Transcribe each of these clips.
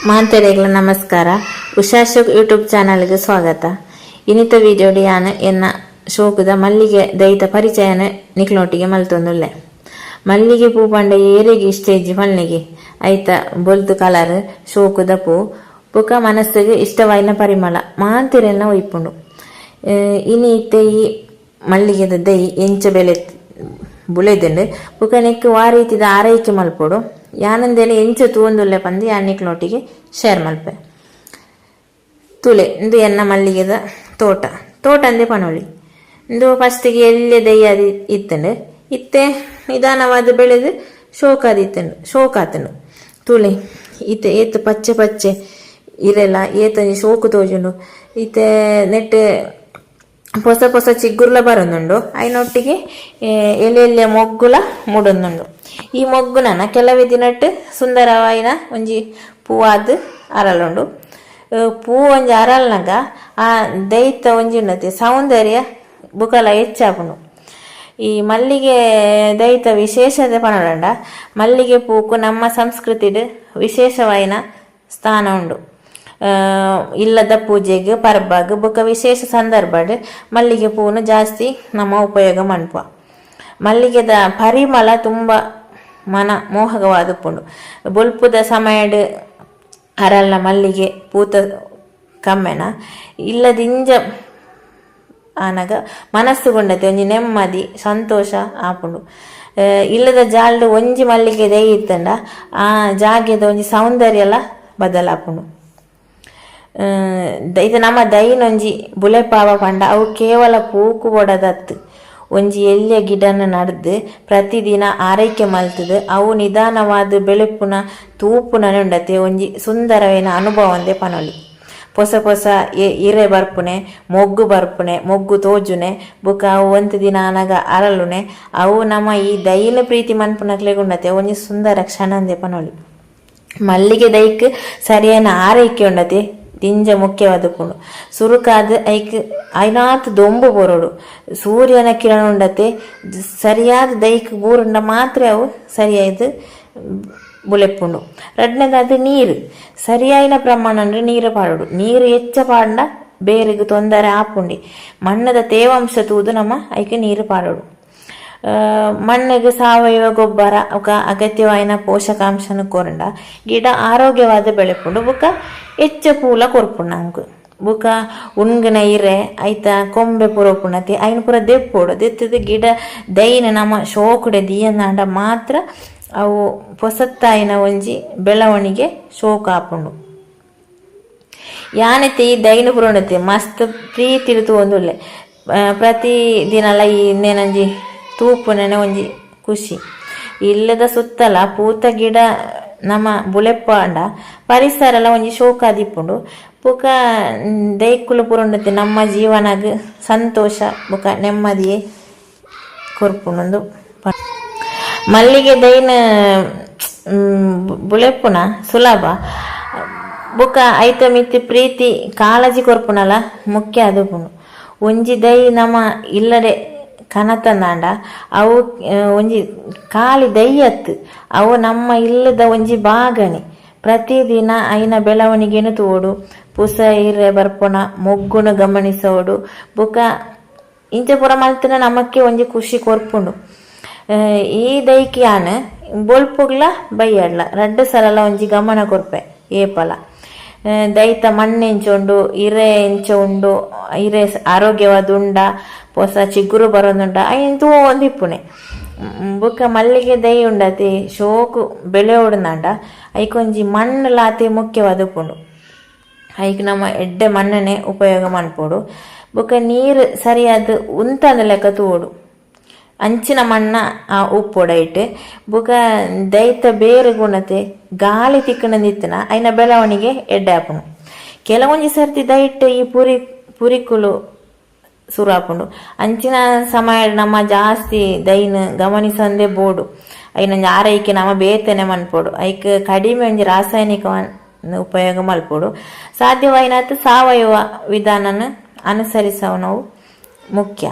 ಮಾಂತೆರೆಗ್ಲ ನಮಸ್ಕಾರ. ಉಷಾ ಅಶೋಕ್ ಯೂಟ್ಯೂಬ್ ಚಾನಲ್ಗೆ ಸ್ವಾಗತ. ಇನಿತ ವಿಡಿಯೋಡು ಯಾನ್ ಎನ್ನ ಶೋಕುದ ಮಲ್ಲಿಗೆ ದೈತ ಪರಿಚಯನ ನಿಕ್ಲೊಟ್ಟಿಗೆ ಮಲ್ತೊಂದುಲ್ಲೆ. ಮಲ್ಲಿಗೆ ಪೂ ಪಂಡ ಏರೆಗ್ ಇಷ್ಟ ಇಜ್ಜಿ ಪನ್ಲೆಗೆ. ಐತ ಬೊಲ್ದು ಕಲರ್ ಶೋಕುದ ಪೂ ಬೊಕ ಮನಸ್ಸುಗ್ ಇಷ್ಟವಾಯಿನ ಪರಿಮಳ ಮಾಂತೆರೆಲ್ನ ಒಯ್ಪುಂಡು. ಇನಿ ಇತ್ತೆ ಈ ಮಲ್ಲಿಗೆದ ದೈ ಎಂಚ ಬೆಲೆ ಬುಲೆದುಂಡು ಬೊಕ ನೆಕ್ಕ್ ವಾ ರೀತಿದ ಆರೈಕೆ ಮಲ್ಪೊಡು, ಯಾನಂದೇನೆ ಎಂಚ ತೂವೊಂದುಲ್ಲೆ ಪಂದ್ ಯಾನ್ ನಿಕ್ಲೊಟ್ಟಿಗೆ ಶೇರ್ ಮಲ್ಪೆ. ತೂಲೆ, ಇಂದು ಎನ್ನ ಮಲ್ಲಿಗೆದ ತೋಟ, ತೋಟ ಅಂದೇ ಪನೊಲಿ. ಇಂದು ಫಸ್ಟಿಗೆ ಎಲ್ಯ ದೈ ಆದ್ ಇತ್ತುಂಡು. ಇತ್ತೆ ನಿಧಾನವಾದ್ ಬೆಳೆದು ಶೋಕಾದಿತ್ತುಂಡು, ಶೋಕಾತುಂಡು. ತೂಲೆ, ಇತ್ತೆ ಏತ್ ಪಚ್ಚೆ ಪಚ್ಚೆ ಇರೆಲ, ಏತೊಂಜಿ ಶೋಕು ತೋಜುಂಡು. ಇತ್ತೆ ನೆಟ್ಟ್ ಪೊಸ ಪೊಸ ಚಿಗುರ್ಲ ಬರೊಂದುಂಡು. ಐನೊಟ್ಟಿಗೆ ಎಲ್ಯ ಎಲ್ಯ ಮೊಗ್ಗುಲ ಮೂಡೊಂದುಂಡು. ಈ ಮೊಗ್ಗು ನನ ಕೆಲವೇ ದಿನಟ್ ಸುಂದರವಾಯಿನ ಒಂಜಿ ಪೂವಾದ್ ಅರಳುಂಡು. ಪೂ ಒಂಜಿ ಅರಳ್ನಗ ಆ ದೈತ ಒಂಜಿ ಉಂಡತೆ ಸೌಂದರ್ಯ ಬುಕಲ ಎಚ್ಚಾಪುಂಡು. ಈ ಮಲ್ಲಿಗೆ ದೈತ ವಿಶೇಷತೆ ಪನೊಡಂಡ, ಮಲ್ಲಿಗೆ ಪೂಕು ನಮ್ಮ ಸಂಸ್ಕೃತಿಡ್ ವಿಶೇಷವಾಯಿನ ಸ್ಥಾನ ಉಂಡು. ಇಲ್ಲದ ಪೂಜೆಗ್, ಪರ್ಬಗ್ ಬೊಕ ವಿಶೇಷ ಸಂದರ್ಭಡ್ ಮಲ್ಲಿಗೆ ಪೂನು ಜಾಸ್ತಿ ನಮ ಉಪಯೋಗ ಮನ್ಪುವ. ಮಲ್ಲಿಗೆದ ಪರಿಮಳ ತುಂಬಾ ಮನ ಮೋಹಕವಾದ್ ಉಪ್ಪುಂಡು. ಬೊಲ್ಪುದ ಸಮಯಡ್ ಅರಲ್ನ ಮಲ್ಲಿಗೆ ಪೂತ ಕಮ್ಮೆನ ಇಲ್ಲದಿಂಜ ಆನಗ ಮನಸ್ಸು ಗುಂಡತೆ ಒಂಜಿ ನೆಮ್ಮದಿ ಸಂತೋಷ ಆಪುಂಡು. ಇಲ್ಲದ ಜಾಲ್ಡ್ ಒಂಜಿ ಮಲ್ಲಿಗೆ ದೈ ಇತ್ತುಂಡ ಆ ಜಾಗೆದ ಒಂಜಿ ಸೌಂದರ್ಯಲ ಬದಲಾಪುಂಡು. ಇತ್ತೆ ನಮ್ಮ ದೈನೊಂಜಿ ಬುಲೆಪಾವ ಪಂಡ ಅವು ಕೇವಲ ಪೂಕು ಬೋಡದತ್ತ್. ಒಂಜಿ ಎಲ್ಯ ಗಿಡನ್ ನಡ್ದ್ ಪ್ರತಿದಿನ ಆರೈಕೆ ಮಲ್ತುದು ಅವು ನಿಧಾನವಾದ್ ಬೆಳೆಪುನ ತೂಪುನನೆ ಉಂಡತೆ ಒಂಜಿ ಸುಂದರವಾಯಿನ ಅನುಭವ ಅಂದೇ ಪನೊಲಿ. ಪೊಸ ಪೊಸ ಇರೆ ಬರ್ಪುನೆ, ಮೊಗ್ಗು ಬರ್ಪುನೆ, ಮೊಗ್ಗು ತೋಜುನೆ ಬೊಕ ಅವು ಒಂತೆ ದಿನ ಆನಗ ಅರಳುನೆ, ಅವು ನಮ ಈ ದೈನ್ ಪ್ರೀತಿ ಮನ್ಪುನಕ್ಲೆಗ್ ಉಂಡತೆ ಒಂಜಿ ಸುಂದರ ಕ್ಷಣ ಅಂದೇ ಪನೊಲಿ. ಮಲ್ಲಿಗೆ ದೈಕ್ ಸರಿಯಾಯಿನ ಆರೈಕೆ ಉಂಡತೆ ದಿಂಜ ಮುಖ್ಯವಾದ್ ಉಪ್ಪುಂಡು. ಸುರುಕಾದ್ ಐಕ್ ಐನಾತ್ ದೊಂಬು ಬರೊಡು. ಸೂರ್ಯನ ಕಿರಣ ಉಂಡತೆ ಸರಿಯಾದ ದೈಕ್ ಬೂರುಂಡ ಮಾತ್ರ ಅವು ಸರಿಯಾದ್ ಬುಲೆಪುಂಡು. ರಡ್ಡನೇದಾದ್ ನೀರು, ಸರಿಯಾಯಿನ ಪ್ರಮಾಣ ನೀರು ಪಾಡೊಡು. ನೀರು ಎಚ್ಚ ಪಾಡ್ಂಡ ಬೇರುಗ್ ತೊಂದರೆ ಆಪುಂಡಿ. ಮಣ್ಣುದ ತೇವಾಂಶ ತೂದು ನಮ ಐಕ್ ನೀರು ಪಾಡೊಡು. ಮಣ್ಣುಗ್ ಸಾವಯವ ಗೊಬ್ಬರ ಬೊಕ ಅಗತ್ಯವಾಯಿನ ಪೋಷಕಾಂಶನ್ ಕೊರಂಡ ಗಿಡ ಆರೋಗ್ಯವಾದ್ ಬೆಳೆಪುಂಡು ಬೊಕ ಎಚ್ಚ ಪೂಲ ಕೊರ್ಪುಂಡು ನಂಕ್. ಬೊಕ ಉಣ್ಗುನ ಇರೆ, ಐತ ಕೊಂಬೆ ಪೂರ ಉಪ್ಪುಂಡತೆ, ಐನ್ ಪೂರ ದೆಪ್ಪೊಡು. ದೆತ್ತುದು ಗಿಡ ದೈನ್ ನಮ ಶೋಕುಡೆ ದೀಯಂದಾಂಡ ಮಾತ್ರ ಅವು ಪೊಸತ್ತಾಯಿನ ಒಂಜಿ ಬೆಳವಣಿಗೆ ಶೋಕು ಆಪುಂಡು. ಯಾನಿತ್ತೆ ಈ ದೈನ್ ಪೂರ ಉಂಡತೆ ಮಸ್ತ್ ಪ್ರೀತಿಡ್ ತೂವೊಂದುಲ್ಲೆ. ಪ್ರತಿ ದಿನಲ ಈ ಇಂದೆನೊಂಜಿ ತೂಪುನನೆ ಒಂಜಿ ಖುಷಿ. ಇಲ್ಲದ ಸುತ್ತಲ ಪೂತ ಗಿಡ ನಮ ಬುಲೆಪಾಂಡ ಪರಿಸರಲ ಒಂಜಿ ಶೋಕಾದಿಪ್ಪುಂಡು. ಬೊಕ ದೈಕುಲು ಪೂರ ಉಂಡತೆ ನಮ್ಮ ಜೀವನಗ್ ಸಂತೋಷ ಬೊಕ ನೆಮ್ಮದಿಯೇ ಕೊರ್ಪುಂಡು. ಮಲ್ಲಿಗೆ ದೈನ್ ಬುಲೆಪುನ ಸುಲಭ ಬೊಕ ಐತ ಮಿತ್ತ್ ಪ್ರೀತಿ ಕಾಳಜಿ ಕೊರ್ಪುನಲ ಮುಖ್ಯ ಆದುಪ್ಪುಂಡು. ಒಂಜಿ ದೈ ನಮ ಇಲ್ಲಡೆ ಕನತಂದಾಂಡ ಅವು ಒಂಜಿ ಖಾಲಿ ದೈ ಅತ್ತ್, ಅವು ನಮ್ಮ ಇಲ್ಲದ ಒಂಜಿ ಭಾಗನೆ. ಪ್ರತಿದಿನ ಐನ ಬೆಳವಣಿಗೆನ್ ತೂವೊಡು, ಪುಸ ಇರೆ ಬರ್ಪುನ ಮೊಗ್ಗುನು ಗಮನಿಸೊಡು. ಬೊಕ ಇಂಚ ಪೂರ ಮಲ್ತ್ಂಡ ನಮಕ್ಕೆ ಒಂಜಿ ಖುಷಿ ಕೊರ್ಪುಂಡು. ಈ ದೈಕ್ ಯಾನ್ ಬೊಲ್ಪುಗ್ಲ ಬಯ್ಯಡ್ಲ ರಡ್ಡ್ ಸಲಲ ಒಂಜಿ ಗಮನ ಕೊರ್ಪೆ ಏಪಲ. ದೈತ ಮಣ್ಣು ಎಂಚ ಉಂಡು, ಇರೆ ಎಂಚ ಉಂಡು, ಇರೆ ಆರೋಗ್ಯವಾದ್ ಉಂಡ, ಪೊಸ ಚಿಗುರು ಬರೊಂದುಂಡ, ಐನ್ ತೂವೊಂದು ಇಪ್ಪುನೆ. ಬೊಕ ಮಲ್ಲಿಗೆ ದೈ ಉಂಡತೆ ಶೋಕು ಬೆಳೆಯೊಡುಂದಾಂಡ ಐಕೊಂಜಿ ಮಣ್ಣುಲ ಆತೆ ಮುಖ್ಯವಾದ್ ಉಪ್ಪುಂಡು. ಐಕ್ ನಮ ಎಡ್ಡೆ ಮಣ್ಣನೆ ಉಪಯೋಗ ಮನ್ಪೊಡು. ಬೊಕ ನೀರು ಸರಿಯಾದ್ ಉಂತಂದಿಲೆಕ ಲೆಕ ತೂವೊಡು. ಅಂಚಿನ ಮಣ್ಣ ಉಪ್ಪೊಡು ಐಟ್. ಬೊಕ ದೈತ ಬೇರ್ ಗುಣತೆ ಗಾಳಿ ತಿಕ್ಕುನಂದಿತ್ತಿನ ಐನ ಬೆಳವಣಿಗೆ ಎಡ್ಡೆ ಆಪುಂಡು. ಕೆಲವೊಂಜಿ ಸರ್ತಿ ದೈಟ್ ಈ ಪುರಿ ಪುರಿಕುಲು ಸುರು ಆಪುಂಡು. ಅಂಚಿನ ಸಮಯ ನಮ ಜಾಸ್ತಿ ದೈನ್ ಗಮನಿಸಂದೆ ಬೋಡು. ಐನೊಂಜಿ ಆರೈಕೆ ನಮ ಬೇತೆನೆ ಮನ್ಪೊಡು. ಐಕ್ ಕಡಿಮೆ ಒಂಜಿ ರಾಸಾಯನಿಕ ಉಪಯೋಗ ಮನ್ಪೊಡು. ಸಾಧ್ಯವಾಯಿನಾತ್ ಸಾವಯವ ವಿಧಾನನ್ ಅನುಸರಿಸವುನವು ಮುಖ್ಯ.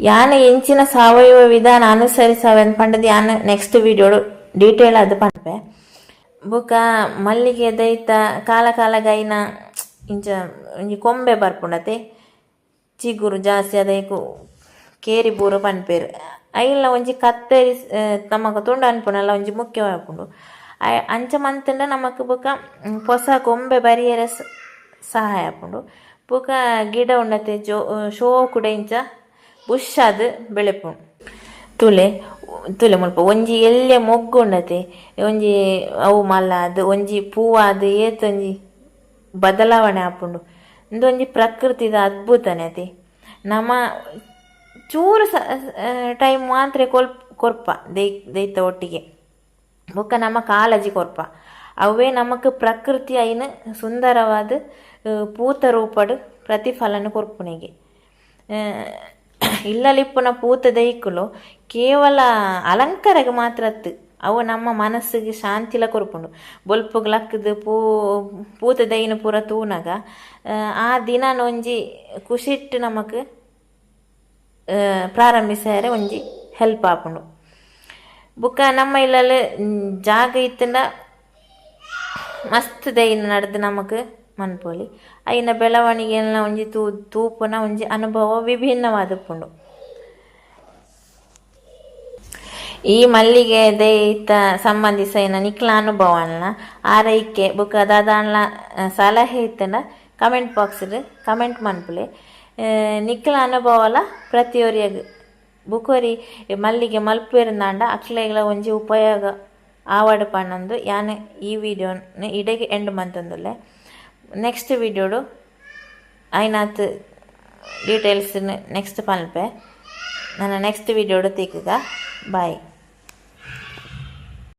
ಯಾನ್ ಎಂಚಿನ ಸಾವಯವ ವಿಧಾನ ಅನುಸರಿಸವೆ ಪಂಡದ್ ಯಾನ್ next video detail ಆದ್ ಪನ್ಪೆ. ಬೊಕ ಮಲ್ಲಿಗೆ ದೈತ ಕಾಲ ಕಾಲಗೈನ ಇಂಚ ಒಂಜಿ ಕೊಂಬೆ ಬರ್ಪುಂಡತೆ, ಚಿಗುರು ಜಾಸ್ತಿ ಅದೈಕು ಕೇರಿ ಬೂರು ಪನ್ಪೆರ್. ಐಲ ಒಂಜಿ ಕತ್ತರಿ ನಮಕ್ ತುಂಡು ಅನ್ಪುನಲ ಒಂಜಿ ಮುಖ್ಯವಾಪುಂಡು. ಅಂಚ ಮಂತ್ಂಡ ನಮಕ್ ಬೊಕ ಪೊಸ ಕೊಂಬೆ ಬರಿಯೆರೆ ಸಹಾಯ ಆಪುಂಡು. ಬೊಕ ಗಿಡ ಉಂಡತೆ ಜೋ ಶೋಕುಡೆ ಇಂಚ ಬುಷ್ ಆದ್ ಬೆಳೆಪುಂಡು. ತೂಲೆ ತೂಲೆ ಮುಲ್ಪ ಒಂಜಿ ಎಲ್ಯ ಮೊಗ್ಗು ಉಂಡತೆ, ಒಂಜಿ ಅವು ಮಲ್ಲ ಆದ್ ಒಂಜಿ ಪೂವಾದ್ ಏತ್ ಒಂಜಿ ಬದಲಾವಣೆ ಆಪುಂಡು. ಉಂದೊಂಜಿ ಪ್ರಕೃತಿದ ಅದ್ಭುತನೆ ಅತೆ. ನಮ ಚೂರು ಟೈಮ್ ಮಾತ್ರ ಕೊರ್ಪ ದೈತ ಒಟ್ಟಿಗೆ, ಬೊಕ್ಕ ನಮ್ಮ ಕಾಳಜಿ ಕೊರ್ಪ. ಅವೇ ನಮಕ್ ಪ್ರಕೃತಿ ಐನ್ ಸುಂದರವಾದ ಪೂತ ರೂಪಡ್ ಪ್ರತಿಫಲನ ಕೊರ್ಪುನೆಗೆ. ಇಲ್ಲಲಿಪ್ಪುನ ಪೂತ ದೈಕುಲು ಕೇವಲ ಅಲಂಕಾರಗ್ ಮಾತ್ರ ಅತ್ತು, ಅವು ನಮ್ಮ ಮನಸ್ಸಿಗೆ ಶಾಂತಿಲ ಕೊರ್ಪುಂಡು. ಬೊಲ್ಪುಗ್ ಲಕ್ಕುದು ಪೂತ ದೈನ್ ಪೂರ ತೂನಗ ಆ ದಿನನ ಒಂಜಿ ಖುಷಿಟ್ ನಮಕ್ ಪ್ರಾರಂಭಿಸಾರೆ ಒಂಜಿ ಹೆಲ್ಪ್ ಆಪುಂಡು. ಬೊಕ್ಕ ನಮ್ಮ ಇಲ್ಲಲ್ ಜಾಗ ಇತ್ತುಂಡ ಮಸ್ತ್ ದೈನ್ ನಡ್ದು ನಮಕ್ ಮನ್ಪೊಲಿ. ಐನ ಬೆಳವಣಿಗೆಲ್ನ ಒಂಜಿ ತೂಪುನ ಒಂಜಿ ಅನುಭವ ವಿಭಿನ್ನವಾದುಪ್ಪುಂಡು. ಈ ಮಲ್ಲಿಗೆ ದೈತ ಸಂಬಂಧಿಸೈನ ನಿಕ್ಲ ಅನುಭವನ್ಲ ಆರೈಕೆ ಬೊಕ್ಕ ದಾದಾನ್ಲ ಸಲಹೆ ಇತ್ತುಂಡ ಕಮೆಂಟ್ ಬಾಕ್ಸ್ ಕಮೆಂಟ್ ಮನ್ಪುಲೆ. ನಿಕ್ಲ ಅನುಭವಲ ಪ್ರತಿಯೊರಿಯಗ್ ಬುಕೊರಿ ಮಲ್ಲಿಗೆ ಮಲ್ಪುವೆರ್ಂದಾಂಡ ಅಕ್ಲೆಗ್ಲ ಒಂಜಿ ಉಪಯೋಗ ಆವಡ್ ಪನ್ನೊಂದು ಯಾನ್ ಈ ವಿಡಿಯೋನ್ ಇಡೆಗ್ ಎಂಡ್ ಮಂತೊಂದುಲ್ಲೆ. ನೆಕ್ಸ್ಟ್ ವಿಡಿಯೋಡು ಐನಾತ್ ಡೀಟೇಲ್ಸ್ ನೆಕ್ಸ್ಟ್ ಪನ್ಪೆ. ನನ್ನ ನೆಕ್ಸ್ಟ್ ವಿಡಿಯೋಡು ತಿಕ್ಕುಗ. ಬಾಯ್.